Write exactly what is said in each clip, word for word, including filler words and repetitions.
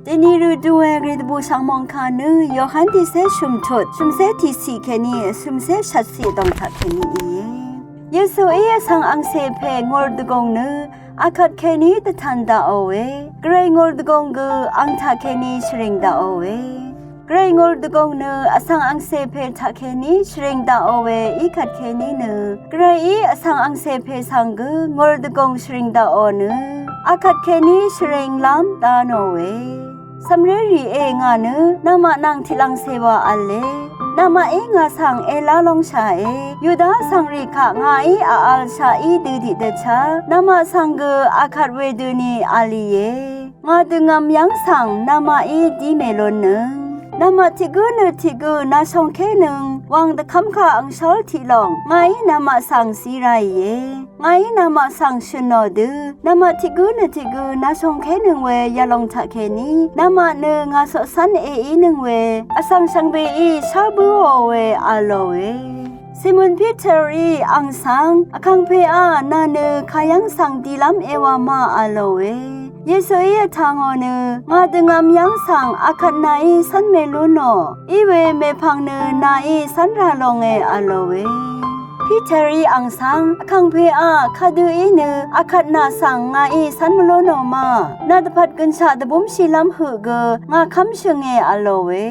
Deni rø duwe gridbu shangmongka nø Yohan tiqsè shø̀mtut shø̀msè tiqsiq kèní shø̀msè shvtsi dòng taq kèní íe. Yesuí vsvng angcè pè ngùr dvgùng nø akvt kèní dvtan daqòe. Gvray ngùr dvgùng gø ang taq kèní shvring daqòe. Gvray ngùr dvgùng nø vsvng angcè pè taq kèní shvring daqòe. Ikvt kèní nø Gvrayí vsvng angcè pè svng gø ngùr dvgùng shvring daqò nø akvt kèní shvring lv́m dvnòe. Cv̀mré rìé, ngà nø namaq nvng tiqlv̀ngcè wa v̄le. Namaqí ngà svng èlá lóngshàe. Yuda vsvng rì kaq ngàí vv̄lshaq í dø tiqdvchá namaq svng gø akvt wedøni v̄lìe. Ngà døngvm yv́ng svng namaqí dí mèlúnnøng. Namaq tiq gǿ nø tiq gǿ nàshòngkénøng wàng dvkv́mkà angshór tiqlòng ngàí namaq svng zí ráìe. Ngàí namaq svng shø̀nò dø namaq tiq gǿ nø tiq gǿ nàshòngkénøng we yalòng taq kèní namaq nø ngà coqcv́n èínøng we vsvng shvngbeí shá bǿò we v̄lòe. Simon Piterí ang svng, Vkàngpèá, nà nø kayv́ng svng dilv́m èwà ma? v̄lòe. Yesuí vtangò nø, ngà døngvm yv́ng svng akvt nàí cv́n mèlú nò. Iwe mèpv̀ng nø nàí cv́n rà longe v̄lòe. Piterí ang svng, Vkàngpèá, kadø í nø akvt nà svng ngàí cv́n mvlú nò ma? Nà dvpvt gønshaq dvbúmshìlv́m høq gø ngà kv́mshønge v̄lòe.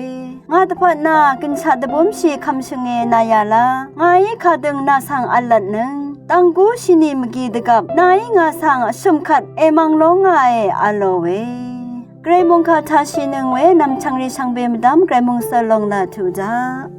Ngà dvpvt nà gønshaq dvbúmshì kvmshønge nà yàlá, ngàí kadøng nà svng v̄lvtnøng. Dv̀nggú shìnì mvgì dvgvp nàí ngà svng vshø̀m kvt èmvng lóngàe v̄lòe. Gvray mòngkà taq shìnøng we nv̀mchv̀ngrì shvngbe mvdv́m Gvray mòngsøl lòng laq tuq daq.